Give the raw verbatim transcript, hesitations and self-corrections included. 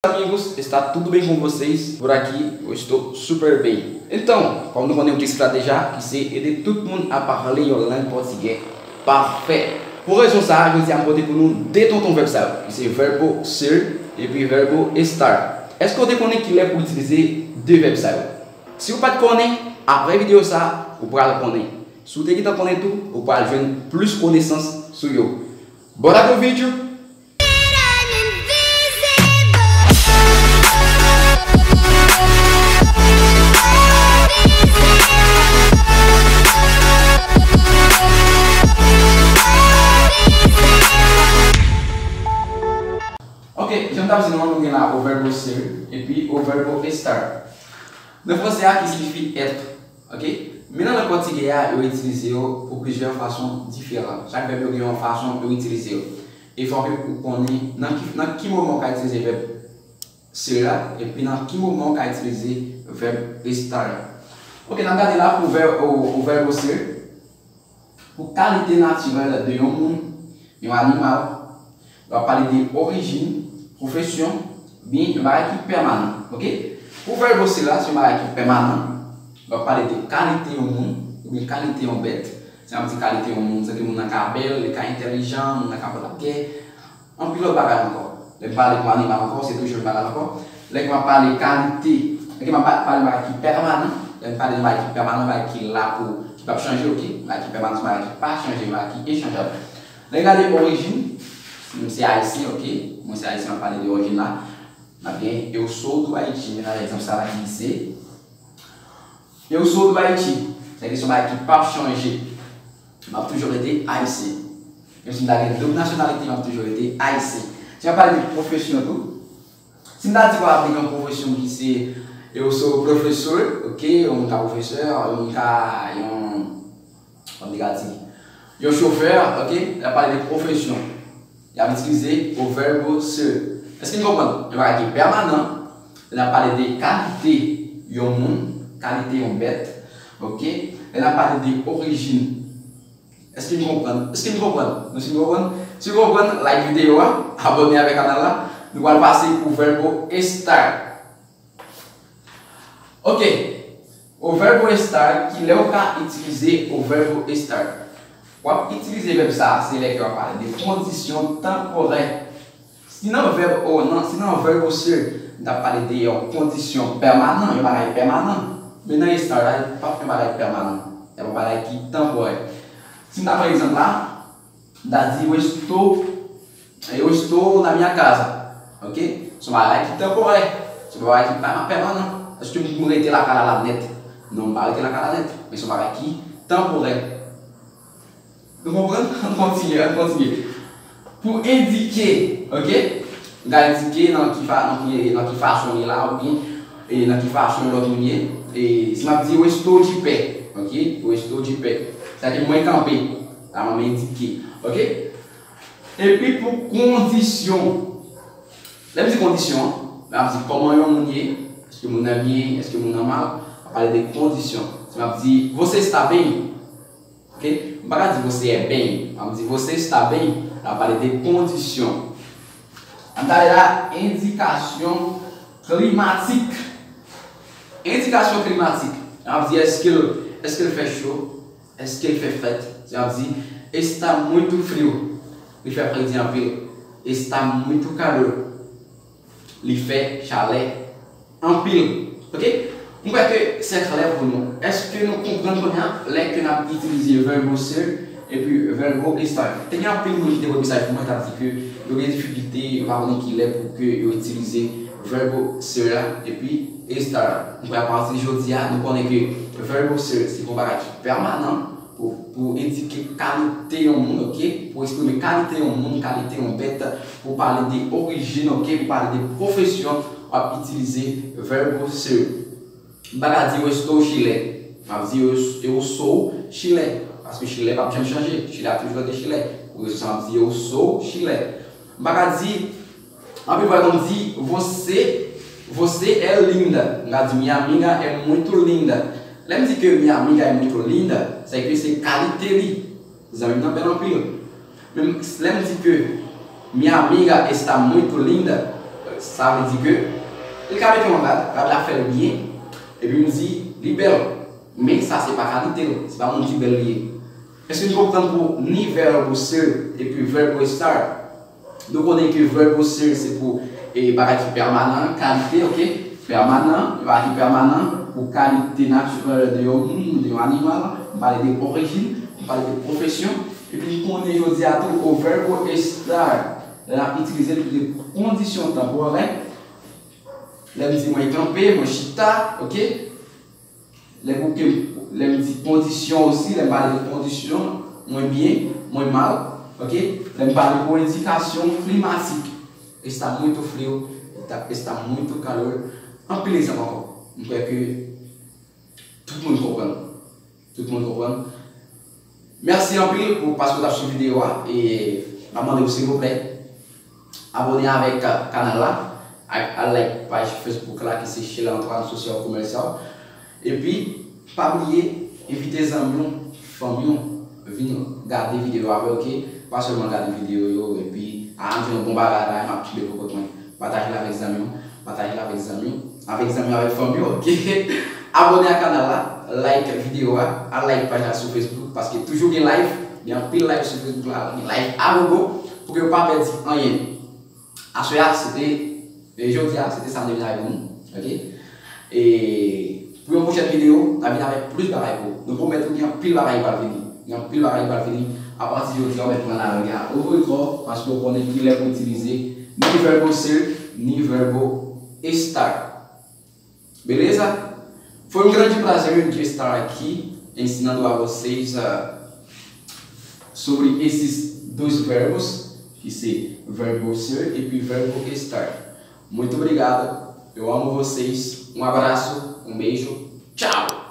Amigos, está tudo bem com vocês? Por aqui eu estou super bem. Então, como não podemos estar já, que se é de todo mundo a parler em Holanda português. Parfait. Por rezon sa, jodi a m pote pou nou de tonton vèb sa yo, ki se verbo ser epi verbo estar. Èske w te konnen kilè pou itilize de vèb sa yo? Si w pa t konnen, apre videyo sa, ou pral konnen. Si w te gentan konnen tou, ou pral jwenn plis konesans sou yo. Bora pro vídeo! Ok, jan m t ap di nou an, nou gen la o verbo ser epi o verbo estar. Nan franse a ki siyifi être, ok? Men nan lang pòtigè a, yo itilize yo pou plizyè fason diferan. Chak vèb yo gen yon fason yo itilize yo. E fòk ou konnen nan ki, nan ki moman ou ka itilize vèb ser la, epi nan ki moman ou ka itilize vèb estar la. Ok, n ap gade la pou vèb, o, o verbo ser. Pou kalite natirèl de yon moun, yon animal, w ap pale de orijin, pwofesyon, byen yon bagay ki pèmanan, ok? Pou verbo ser la, se yon bagay ki pèmanan, w ap pale de kalite yon moun, oubyen kalite yon bèt. Sa vle di kalite yon moun, se ke moun nan ka bèl, li ka entèlijan, moun nan ka pran lagè, anpil lòt bagay ankò. Lè m pale pou animal ankò, se toujou menm bagay ankò. Lè ke m ap pale kalite, lè ke m ap pa-, pale bagay ki pèmanan, lè m pale de bagay ki pèmanan, bagay ki la pou, ki p ap chanje, ok? Bagay ki pèmanan, se bagay ki pa chanje, bagay ki echanjab. Lè n gade orijin, si m se ayisyen, ok? Mwen se ayisyen, m ap pale de orijin la. N ap gen eu sou do Haiti, men nan egzanp sa la ki se eu sou do Haiti. Sa vle di se yon bagay ki p ap chanje. M ap toujou rete ayisyen. Menm si m ta gen doub nasyonalite, m ap toujou rete ayisyen. Si m ap pale de pwofesyon tou, si m ta di w ap gen yon pwofesyon ki se, eu sou pwofesè, ok, yon moun ka pwofesè, yon moun ka, yon, kòman m te ka di, yon chofè, ok, l ap pale de pwofesyon. Y ap itilize o verbo ser. Èske n konprann? Yon bagay ki pèmanan. Lè n ap pale de kalite yon moun, kalite yon bèt, ok? Lè n ap pale de orijin. Èske n konprann? Èske n konprann? Nou si n konprann? Si w konprann, like videyo a, abòne avèk kanal la. Nou pral pase pou verbo estar. Ok. O verbo estar, kilè w ka itilize o verbo estar? W ap itilize vèb sa a, se lè ke w ap pale de kondisyon tanporè. Si nan vèb o nan, si nan verbo ser, n t ap pale de yon kondisyon pèmanan, yon bagay pèmanan. Men nan estar la, li p ap yon bagay pèmanan. Li ap yon bagay ki tanporè. Si n ta pran egzanp la, m ta di eu estou, eu estou na minha casa. Ok? Se yon bagay ki tanporè. Se yon bagay ki pa pèmanan. Èske m rete lakay la nèt? Non, m pa rete lakay la nèt. Men se yon bagay ki tanporè. Nou konprann? Ann kontinye, ann kontinye. Pou endike, ok? M ka endike nan ki fa-, nan ki, nan ki fason m ye la, oubyen, e nan ki fason lòt moun ye. E si m ap di eu estou de pé, ok? Eu estou de pé. Sa vle di mwen kanpe. Sa m endike, ok? Epi pou kondisyon. Lè m di kondisyon, lè m ap di kòman yon moun ye, èske moun nan byen, èske moun nan mal, m ap pale de kondisyon. Si m ap di você está bem, ok? M pa ka di você é bem, m ap di você está bem, m ap pale de kondisyon. Ann ale la, endikasyon klimatik. Endikasyon klimatik. M ap di èske l, èske l fè cho? Èske l fè frèt? Sa vle di, está muito frio. Li fè fredi anpil. Está muito calor. Li fè chalè anpil. Ok? Mwen kwè ke se klè pou nou. Èske nou konprann kounye a lè ke n ap itilize verbo ser epi verbo estar? Te gen anpil moun ki te voye mesaj pou mwen, t ap di ke yo gen difikilte, yo pa konnen kilè pou ke yo itilize verbo ser la epi estar la. Mwen kwè apati de jodi a, nou konnen ke verbo ser se yon bagay ki pèmanan pou, pou endike kalite yon moun, ok? Pou eksprime kalite yon moun, kalite yon bèt, pou pale de orijin, ok? Pou pale de pwofesyon, w ap itilize verbo ser. M pa ka di eu estou chilé. M ap di eu, eu sou chilé. Paske chilé p ap janm chanje. Chilé ap toujou rete chilé. Pou rezon sa, m ap di eu sou chilé. M pa ka di Anpil fwa, nou di, você, você é linda. M ka di, minha amiga é muito linda. Lè m di ke minha amiga é muito linda, se ke se kalite li. Zanmi m nan bèl anpil. Men lè m di ke minha amiga está muito linda, Sa vle di ke li ka mete yon rad, rad la fè l byen, epi m di li bèl. Men sa se pa kalite l, se pa moun ki bèl li ye. Èske n konprann pou ni verbo ser epi verbo estar? Nou konnen ke verbo ser se pou e, bagay ki pèmanan, kalite, ok? Pèmanan, bagay ki pèmanan, pou kalite natirèl de yon moun, de yon animal, m pale de orijin, m pale de pwofesyon. Epi n konnen jodi a tou, o verbo estar, lè n ap itilize l pou de kondisyon tanporè. Lè m di mwen kanpe, mwen chita, ok? Lè pou ke, lè m di kondisyon osi, lè m pale de kondisyon, mwen byen, mwen mal, ok? Lè m pale pou endikasyon klimatik, está muito frio, está, está muito calor, anpil egzanp ankò. M kwè ke tout moun konprann. Tout moun konprann. Mèsi anpil pou paske w t ap swiv videyo a. E m ap mande w silvouplè abòne avèk kanal la, ak al like paj Facebook la ki se Sheila Antoine Social Commercial. Epi pa bliye envite zanmi w, fanmi w vin gade videyo a avè w, ok? Pa sèlman gade videyo yo epi a m fè yon bon bagay la, m ap kenbe kokot mwen. Pataje l avèk zanmi w, pataje l avèk zanmi w, avèk zanmi w, avèk fanmi w, ok? Abòne ak kanal la, like videyo a, al like paj la sou Facebook, paske toujou gen live, gen anpil live sou Facebook la, gen live a gogo, pou ke w pa pèdi anyen. Aswè a, se te, e jodi a, se te sa m te vin avè nou, ok? E pou yon pwochèn videyo, n a vin avèk plis bagay pou ou. Nou pwomèt ou gen anpil bagay ki pral vini. Gen anpil bagay ki pral vini apati jodi a, ou mèt pran lari a o rekò, paske ou konnen kilè pou itilize ni verbo ser, ni verbo estar. Beleza? Foi um grande prazer de estar aqui ensinando a vocês ah, sobre esses dois verbos, que se verbo ser e verbo estar. Muito obrigado, eu amo vocês, um abraço, um beijo, tchau!